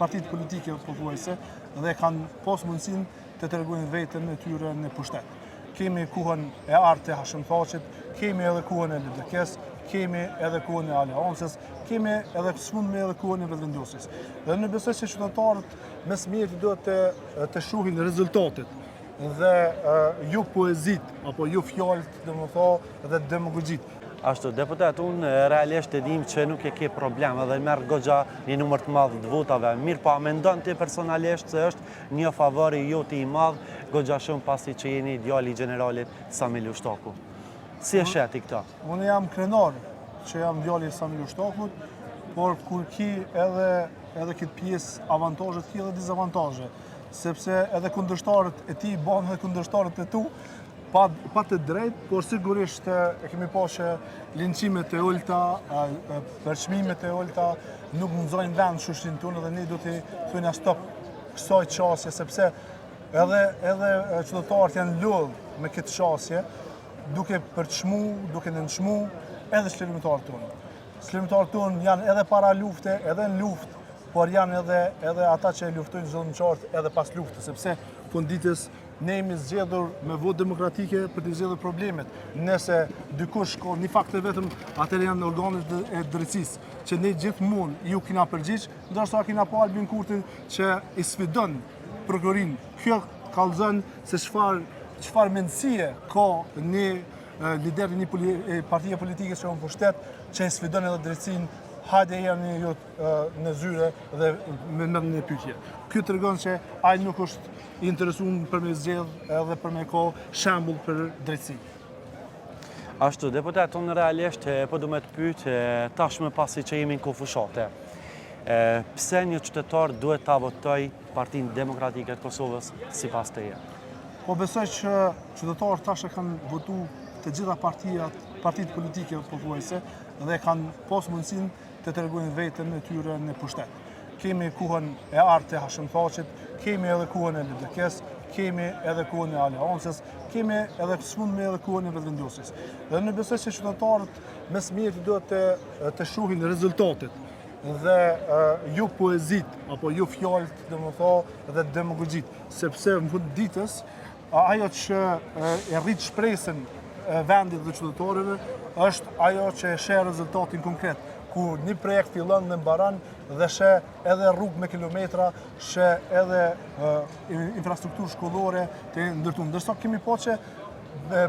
partitë politike pothuajse dhe kanë pas mundësinë të tregojnë veten e tyre në pushtet. Kemi kohën e artë të Hashim Thaçit, kemi edhe kohën e LDK-s, kemi edhe kohën e Aleancës, kemi edhe së fundmi edhe kohën e Vetëvendosjes. Dhe unë besoj se qytetarët më së miri duhet të, të shohin rezultatet dhe jo poezitë, apo jo fjalët, domethënë, dhe demagogjitë. Ashtu, deputet, unë realisht e dim që nuk e ke problem edhe merr goxha një numër të madh të votave. Mirëpo, a mendon ti personalisht se është një favor i joti i madh, goxha shumë pasi që jeni djali i gjeneralit Sami Lushtaku? Si e sheh ti këtë? Unë jam krenar që jam djali i Sami Lushtakut, por kur ki edhe edhe këtë pjesë avantazhe, ki edhe dizavantazhe, sepse edhe kundërshtarët e tij bëhen edhe kundërshtarët e tu, pa, pa të drejtë, por sigurisht e kemi pa që linçimet e ulta, përçmimet e ulta, nuk nxojnë vend në shoqërinë tonë dhe ne do t'i thojna stop kësaj qasje, sepse edhe, edhe qytetarët janë lodhë me këtë qasje, duke përçmu, duke nënçmu, edhe çlirimtarët tonë. Çlirimtarët tonë janë edhe para lufte, edhe në luftë, por janë edhe, edhe ata që e luftojnë zullumqarët edhe pas luftës, sepse fund ditës ne jemi zgjedhur me votë demokratike për të zgjedhur problemet. Nëse dikush ka një fakt të vetëm, atëherë janë organet e drejtësisë, që ne gjithmonë ju kina përgjigj, ndërsa kina pa Albin Kurtin që i sfidon prokurorinë. Kjo kallzon se çfarë çfarë mendësie ka një lider i një partie politike që në pushtet, që e sfidon edhe drejtësinë, hajde jeni ju në zyre dhe me më një pyetje. Kjo tregon se ai nuk është i interesuar për me zgjedh edhe për me ko shembull për drejtësi. Ashtu, deputet, unë realisht po du me të pyet tashmë pasi që jemi në kohë fushate. Pse një qytetar duhet ta votoj Partinë Demokratike të Kosovës sipas teje? Po besoj që qytetarët tash e kanë votu të gjitha partijat, partitë politike pothuajse dhe kanë pas mundësinë të tregojnë veten e tyre në pushtet. Kemi kohën e artë të Hashim Thaçit, kemi edhe kohën e LDK-s, kemi edhe kohën e Aleancës, kemi edhe së fundmi edhe kohën e Vetëvendosjes. Dhe unë besoj se qytetarët më së miri duhet të, të shohin rezultatet dhe jo poezitë, apo jo fjalët, domethënë, dhe demagogjitë, sepse në fund ditës, Ajo që e rrit shpresën e vendit dhe qytetarëve është ajo që e sheh rezultatin konkret, ku një projekt fillon dhe mbaron dhe sheh edhe rrugë me kilometra, sheh edhe infrastrukturë shkollore të ndërtuar. Ndërsa kemi pa që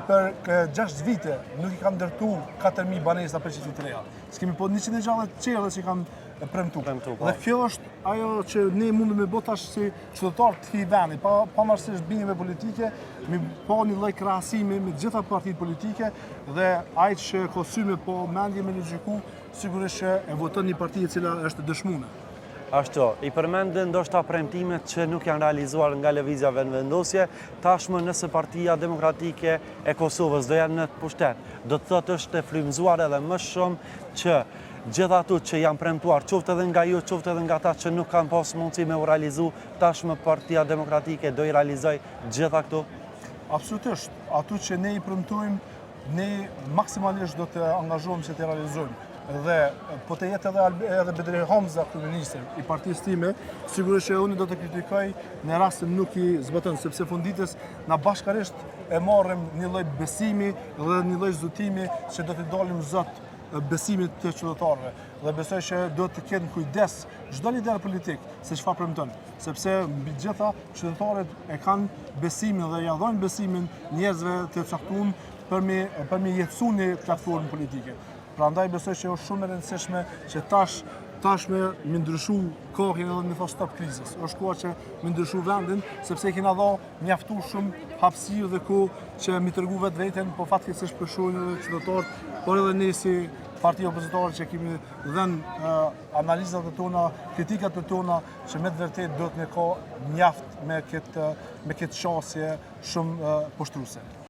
për 6 vite nuk i kanë ndërtu 4.000 banesa për qytetarët e reja. S'kemi pa 160 çerdhe që kanë premtu. Premtu, po. Dhe kjo është ajo që ne mundem me bo tash si qytetarë të këtij vendi, pa pavarësisht bindjeve politike, me pa një lloj krahasimi me të gjitha partitë politike dhe ai që ka sy me pa mendje me logjikë, sigurisht që e voton një parti e cila është e dëshmuar. Ashtu, i përmende ndoshta premtimet që nuk janë realizuar nga Lëvizja Vetëvendosje, tashmë nëse Partia Demokratike e Kosovës do jetë në pushtet, do të thotë është e frymëzuar edhe më shumë që gjithë ato që janë premtuar, qoftë edhe nga ju, qoftë edhe nga ata që nuk kanë pas mundësi me u realizu, tashmë Partia Demokratike do i realizoj gjitha këto? Absolutisht, ato që ne i premtojmë, ne maksimalisht do të angazhohemi që të realizojmë. Dhe po të jetë edhe, edhe Bedri Hamza, kryeministër i partisë time, sigurisht që unë do të kritikoj në rast se nuk i zbaton, sepse fund ditës na bashkarisht e marrim një lloj besimi dhe një lloj zotimi që do të dalim zot besimit të qytetarëve dhe besoj që duhet të kenë kujdes çdo lider politik se çfarë premton, sepse mbi të gjitha qytetarët e kanë besimin dhe ja dhojnë besimin njerëzve të caktuar për me për me jetësu një platformë politike. Prandaj besoj që është shumë e rëndësishme që tash tashmë me ndryshu kohën edhe me thonë stop krizës. Është koha që me ndryshu vendin, sepse i kena dha mjaftu shumë hapësirë dhe kohë që mi tregu vetveten, po fatkeqësisht po shohin edhe qytetarët, por edhe ne si parti opozitare që kemi dhënë analizat e tona, kritikat e tona, që me të vërtetë duhet me ka mjaft me këtë, me këtë qasje shumë poshtruese.